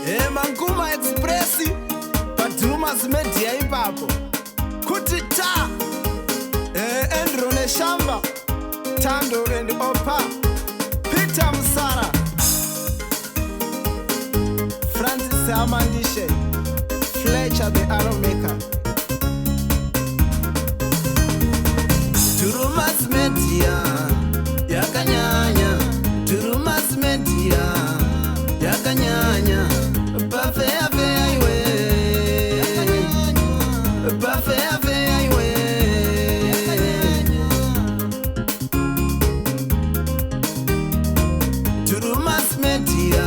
Manguma Express paDrumas Media ipapo kuti ta Andrew Neshamba, Tando and Opa, Peter Musara, Francis Amandishe, Fletcher the Arrow Maker. Drumas Media yakanyanya, Drumas Media yakanyanya, pafeya feya iwe, pafeya feya iwe. Drumas Media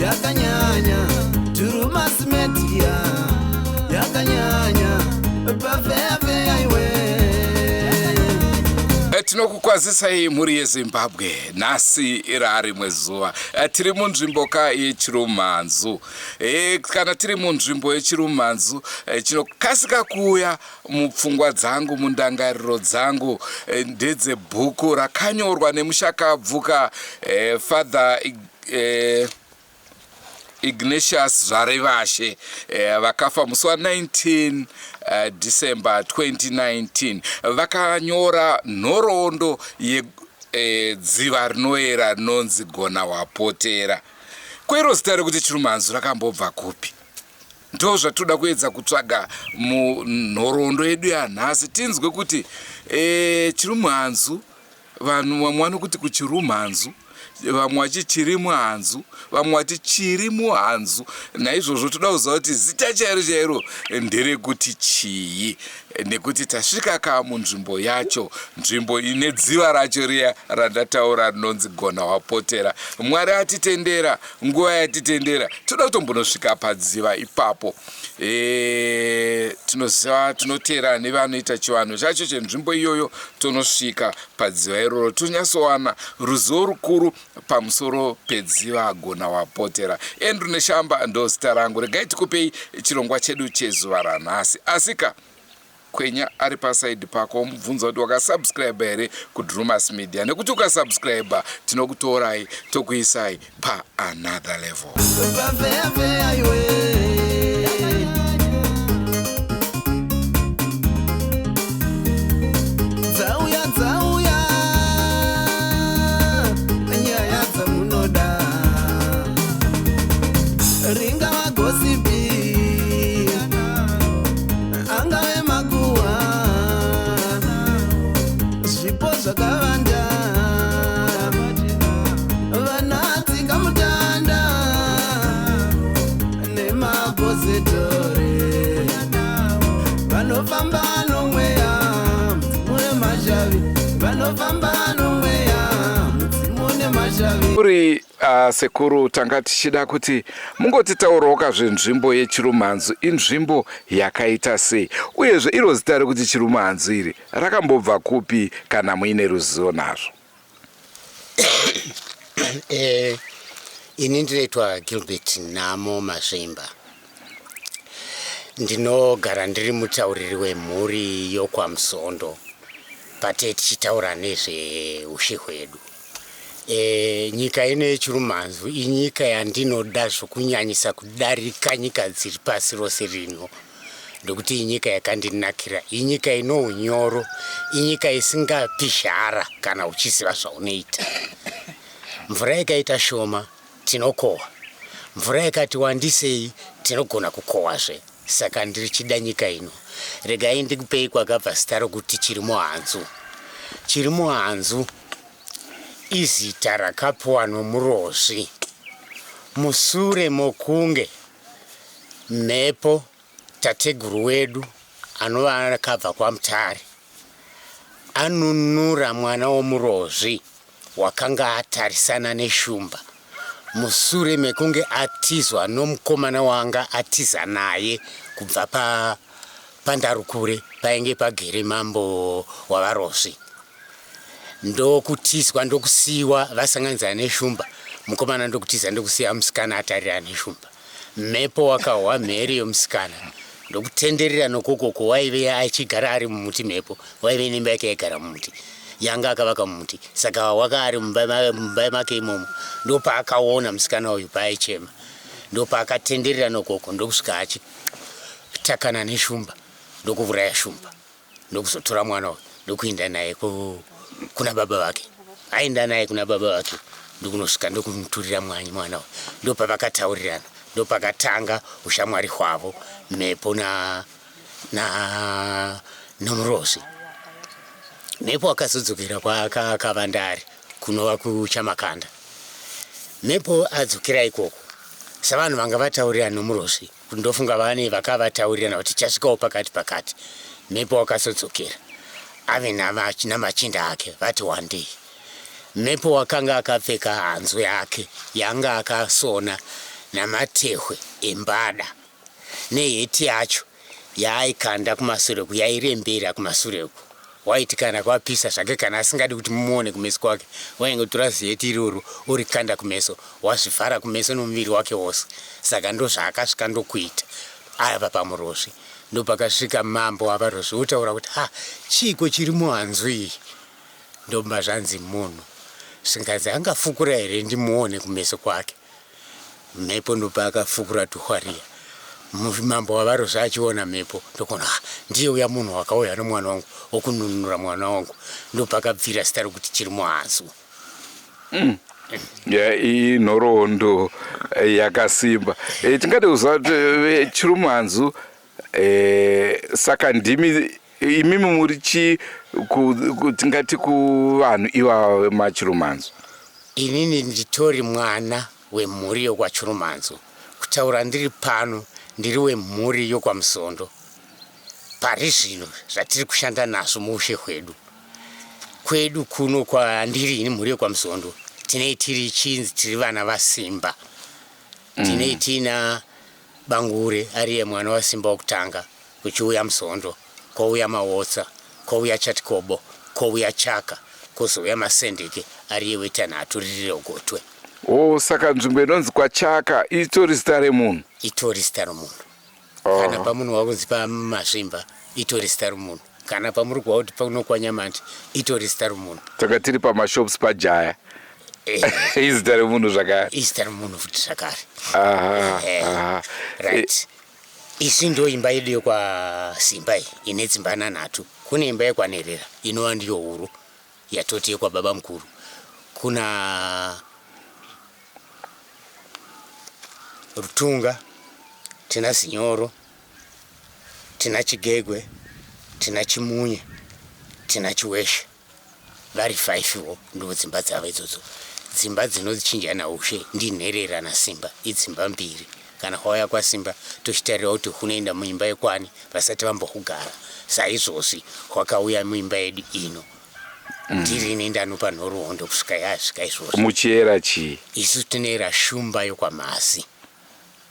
yakanyanya, Drumas Media yakanyanya, pafeya feya iwe. Tinokukwazisai mhuri yeZimbabwe. Nhasi irarimwe zuva. Tiri munzvimbo ka yeChirumhanzu. Kana tiri munzvimbo yeChirumhanzu, chinokasika kuuya mupfungwa dzangu, mundangariro dzangu, ndedzebhuku rakanyorwa nemushakabvuka Father Ignatius Zvarevashe, vakafa musi wa19 December 2019. Vakanyora nhoroondo yedziva rinoera rinonzi Gona Wapotera. Kwero zita rekuti Chirumhanzu rakambobva kupi? Ndo zvatoda kuedza kutsvaga munhoroondo yedu yanhasi, tinzwe kuti Chirumhanzu, vanhu vamwe vanokuti kuChirumhanzu, vamwe vachi Chirimuhanzu, vamwe vati Chirimuhanzu. Naizvozvo toda kuziva kuti zita chairo chairo nderekuti chii, nekuti tasvika ka munzvimbo yacho, nzvimbo ine dziva racho riya randataura rinonzi Gona Wapotera. Mwari atitendera, nguva yatitendera, toda kutombonosvika padziva ipapo. Tinoziva, tinotera nevanoita chivanhu chacho chenzvimbo iyoyo. Tonosvika padziva iroro, tonyatsowana ruzivo rukuru pamusoro pedziva Gona Wapotera. Andrew Neshamba ndo zita rangu. Regai tikupei chirongwa chedu chezuva ranhasi. Asika kwenya ari pasaidi pako, womubvunza kuti wakasubscribe here kuDrumas Media, nekuti ukasubscribe tinokutorai tokuisai paanother level. Pafeya feya iwe. Dzauya, dzauya nyaya dzamunoda, ringava gossip, angave makuhwa, zvipo zvakavanda, vanatsika mutanda nemapositori vanofamba nomweya, mudzimu nemashavi, vanofamba nomweya, mudzimu nemashavi. Uri sekuru, tanga tichida kuti mungotitaurawo kazvenzvimbo yeChirumhanzu, inzvimbo yakaita sei, uyezve iro zita rekuti Chirumhanzu iri rakambobva kupi, kana muine ruzivo nazvo? Ini ndinoitwa Gilbert Namo Mazvimba. Ndinogara ndiri mutauriri wemhuri yokwaMusondo pate tichitaura nezveushe hwedu. Nyika ino yeChirumhanzu inyika yandinoda zvokunyanyisa kudarika nyika dziri pasi rose rino, ndokuti inyika yakandinakira, inyika ino unyoro, inyika isingapi zhara kana uchiziva zvaunoita. Mvura ikaita shoma tinokohwa, mvura ikati wandisei tinogona kukohwazve. Saka ndirichida nyika ino. Regai ndikupei kwakabva zita rokuti Chirimuhanzu. Chirimuhanzu izita rakapiwa nomurozvi musure mokunge mhepo, tateguru wedu anova akabva kwaMutare, anunura mwana womurozvi wakanga atarisana neshumba, musure mekunge atizwa nomukomana wanga atiza naye kubva paNdarukure painge pagere mambo waVarozvi, ndokutizwa, ndokusiyiwa vasanganidzana neshumba. Mukomana ndokutiza, ndokusiya musikana atarira neshumba. Mhepo wakahwa mhere yomusikana, ndokutenderera nokokoko waive achigara ari mumuti. Mhepo waive nemba yake yaigara mumuti, yanga akavaka mumuti, saka waka ari mumba make imomo. Ndopaakaona musikana uyu paaichema. Ndopaakatenderera nokoko ndokusvika achitakana neshumba ndokuvuraya shumba ndokuzotora mwana uyu ndokuinda naye kuna baba vake. Aenda naye kuna baba vake ndokunosvika ndokumuturira mwana uyu. Ndopavakataurirana ndopakatanga ushamwari hwavo mhepo na na nomurozvi. Mhepo akazodzokera kwaakavanda ari kunova kuChamakanda. Mhepo adzokera ikoko savanhu vanga vataurirana nomurozvi ndofunga vane vakavataurirana kuti tichasvikawo pakati pakati. Mhepo wakazodzokera ave namachinda ake vati wandei. Mhepo wakanga akapfeka hanzu yake yanga akasona namatehwe embada neheti yacho yaaikanda kumasure uku yairembera kumasure uku. Waiti kana kwapisa zvake kana asingadi kuti mumuone kumeso kwake waingotora ziheti iroro orikanda kumeso wazvivhara kumeso nomuviri wake wose. Saka ndozvaakasvika ndokuita ava pamurozvi. Ndopakasvika mambo wavarozvi otaura kuti ha chiiko chiri muhanzu iyi? Ndobva zvanzi munhu zvikanzi angafukura here ndimuone kumeso kwake. Mhepo ndopaakafukura tuhwa riya. Mambo waVarozvi achiona mhepo ndokuona ah, ndiye uya munhu wakauya nomwana wangu wokununura mwana wangu. Ndopakabvira zita rokuti Chirimuhanzu. Mm. Yeah, iyi nhoroondo eh, yakasimba e, tingade kuziva kuti eh, Chirumuhanzu e, saka ndimi imimi muri chi tingati kuvanhu ivava vemaChirumanzu? Inini nditori mwana wemhuri yokwaChirumanzu. Kutaura ndiri pano ndiri wemhuri yokwaMusondo. Pari zvino zvatiri kushanda nazvo muushe hwedu. Kwedu kuno kwandiri ini mhuri yokwaMusondo tinei tiri chinzi tiri vana vaSimba. Tinei tiina Bangure ariye mwana waSimba wokutanga, kuchiuya Muzondo, kouya Mawotsa, kouya Chatikobo, kouya Chaka, kozouya Masendeke ariye wetanhatu riri Rogotwe. Oh, saka nzvimbo inonzi kwaChaka itori zita remunhu? Itori zita romunhu. Oh. Kana pamunhu wakunzi paMazvimba itori zita romunhu. Kana pamuri kuwa kuti pano kwaNyamandi itori zita romunhu. Tanga tiri pamashops paJaya. Eh. Izita remunhu zvakare. Izita remunhu futi zvakare. Aha, eh, aha. Right. Isi ndo imba yedu yekwaSimba iyi ine dzimba nhanhatu. Kune imba yekwaNherera inova ndiyo huru yatoti yekwababa mukuru. Kuna Rutunga, tina Zinyoro, tina Chigegwe, tina Chimunye, tina Chiweshe. Vari faifiwo ndo dzimba dzavo idzodzo. Dzimba dzinochinjana ushe ndiNherera naSimba, idzimba mbiri. Kana hwauya kwaSimba tochitarira kuti hunoenda muimba yekwani vasati vambohugara. Saizvozvi hwakauya muimba yedu ino. Ndirini ndanopa nhoroondo kusvika yasvika izvozvi. Muchiera chii? Isu tinoera shumba yokwaMhazi.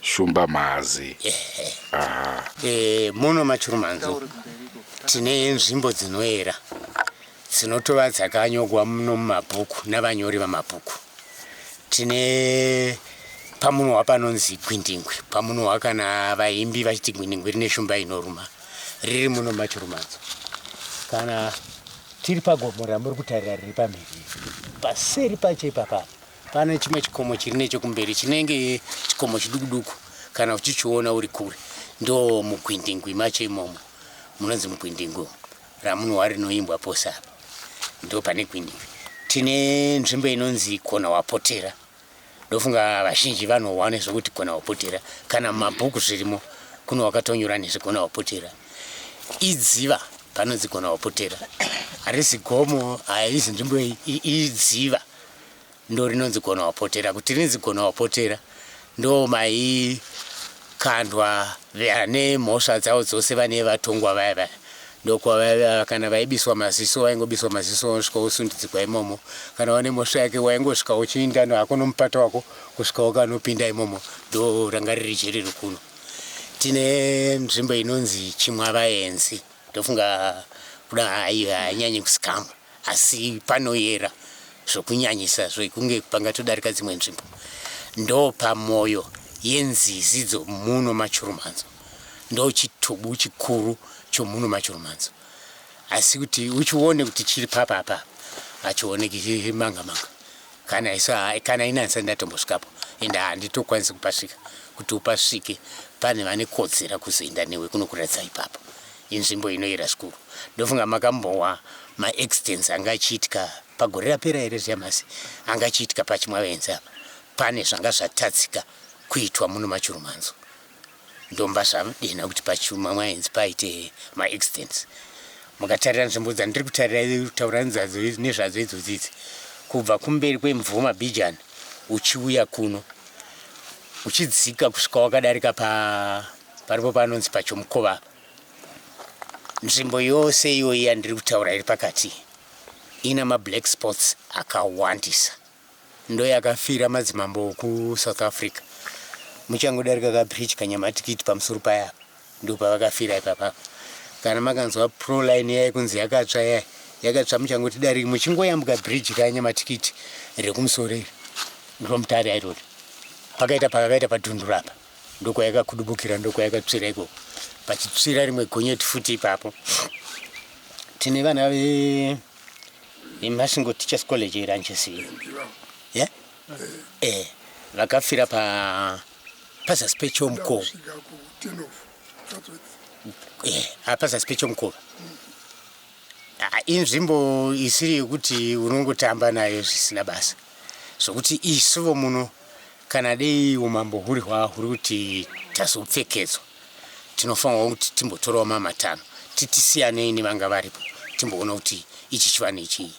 Shumba Mhazi. Ehe. Aha. E, muno maChirumanzu tine nzvimbo dzinoera dzinotova dzakanyogwa muno mumabhuku navanyori vamabhuku. Tine pamunohwa panonzi Gwindingwi, pamunohwa kana vaimbi vachiti Gwindingwi rine shumba inoruma, riri muno maChirumanzu. Kana tiri pagomo ramuri kutarira riri pamhiri, paseri pacho ipapa Pane chimwe chikomo chiri nechekumberi chinenge chikomo chiduku-duku kana uchichiona uri kure. Ndo mugwindingwi macho imomo munonzi mugwindingwi ramunwa rinoimbwa pose apa ndo pane gwindingwi. Tine nzvimbo inonzi Kona Wapotera. Ndofunga vazhinji vanohwa nezvekuti Kona Wapotera kana mumabhuku zvirimo kuno wakatonyora nezvekona Wapotera. Idziva panonzi Kona Wapotera. Harisi gomo, haisi nzvimbo iyi, idziva. Ndorinonzi Gonawapotera. Kuti rinzi Gonawapotera ndomaikandwa vane mhosva dzavo dzose vane vatongwa vaya vaya ndokwavaiva kana vaibiswa maziso waingobiswa maziso wosvika wosundidzigwa imomo kana wane mhosva yake waingosvika uchiinda hako nomupata wako kusvika wakanopinda imomo ndo ranga riri jeri rekuno tine nzvimbo inonzi Chimwavaenzi ndofunga kuda hainyanyi kuzikamwa asi panoyera zvokunyanyisa zvekunge pangatodarika dzimwe nzvimbo. Ndopamoyo yenzizi dzomuno maChurumanzu. Ndochitubu chikuru chomuno maChurumanzu. Asi kuti uchione kuti chiri papa apa hachioneki chiri manga manga. Kana isu kana ini handisati ndatombosvikapo ende handitokwanisi kupasvika. Kuti upasvike pane vane kodzera kuzoenda newe kunokuratidza ipapo. Inzvimbo inoyera zvikuru. Ndofunga makambohwa maaccidents anga achiitika pagore rapera here zviya masi anga achiitika pachimwavenzi apa. Pane zvanga zvatadzika kuitwa muno maChirumanzu. Ndomba zvadenha kuti pachimwavenzi paite maaccidents. Mukatarira nzvimbo dzandiri kutarira kutaura nezvadzo nezvadzo idzodzi idzi kubva kumberi kwemvuma Bijani uchiuya kuno uchidzika kusvika wakadarika pa paripo panonzi pachomukova apa. Nzvimbo yose iyoyi yandiri kutaura iri pakati ina mablack spots akawandisa. Ndoyakafira madzimambo oku South Africa. Muchangodarika kabridge kanyamatikiti pamusoro paya apa ndopavakafira ipapa. Kana makanzwa proline iya yekunzi yakatsva iya yakatsva muchangoti dariki muchingoyambuka bridge kanyamatikiti rekumusoro iri ndomutare irori. Pakaita pakakaita padhunduru apa ndokwayakakudubukira ndokwayakatsvira ikoko pachitsvira rimwe gonyeti futi ipapo. Tine vana ve veMasvingo Teachers College here handichazivi. Yeah? Eh, vakafira pa pazasi pechomukova. Eh, pazasi pechomukova. Ah, inzvimbo isiri yekuti unongotamba nayo zvisina basa. Zvokuti isuvo muno kana dei umambo huri hwahuri kuti tazopfekedzwa tinofanirwa kuti timbotorawo mamatano titisiyanei nevanga varipo timboona kuti ichi chivanhu ichi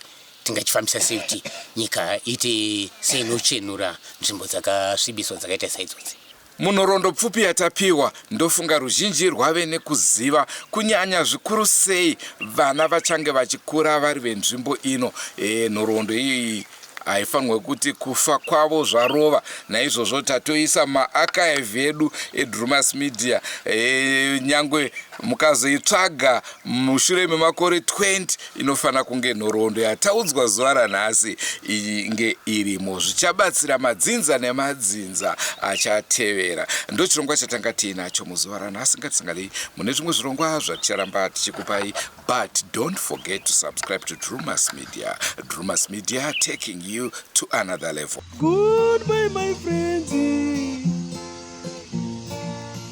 tingachifambisa sei kuti nyika iite seinochenura nzvimbo dzakasvibiswa dzakaita saidzodzi. Munhoroondo pfupi yatapiwa, ndofunga ruzhinji rwave nekuziva kunyanya zvikuru sei vana vachange vachikura vari venzvimbo ino. E, nhoroondo iyi haifanirwe kuti kufa kwavo zvarova. Naizvozvo tatoisa maarchive edu eDrumas Media. E, nyangwe mukazoitsvaga mushure memakore 20 inofanira kunge nhoroondo yataudzwa zuva ranhasi inge irimo zvichabatsira madzinza nemadzinza achatevera. Ndochirongwa chatanga tiinacho muzuva ranhasi. Ngatisanganei mune zvimwe zvirongwa zvaticharamba tichikupai, but don't forget to subscribe to Drumas Media. Drumas Media, taking you to another level. Goodbye my friends.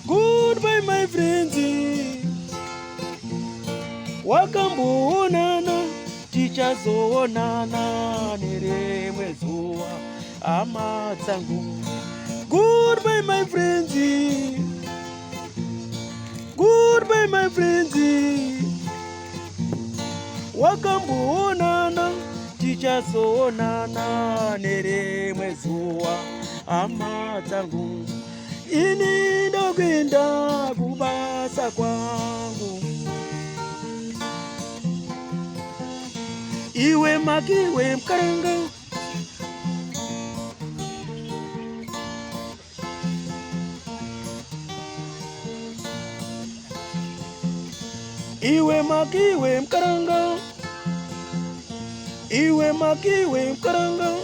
Goodbye my friends. Wakamboonana tichazoonana nerimwe zuva hama dzangu. Goodbye my friends. Goodbye my friends. Wakamboonana tichazoonana nerimwe zuva hama dzangu. Ini ndokuenda kubasa kwangu. Iwe makiwe mkaranga. Iwe makiwe mkaranga. Iwe makiwe mkaranga.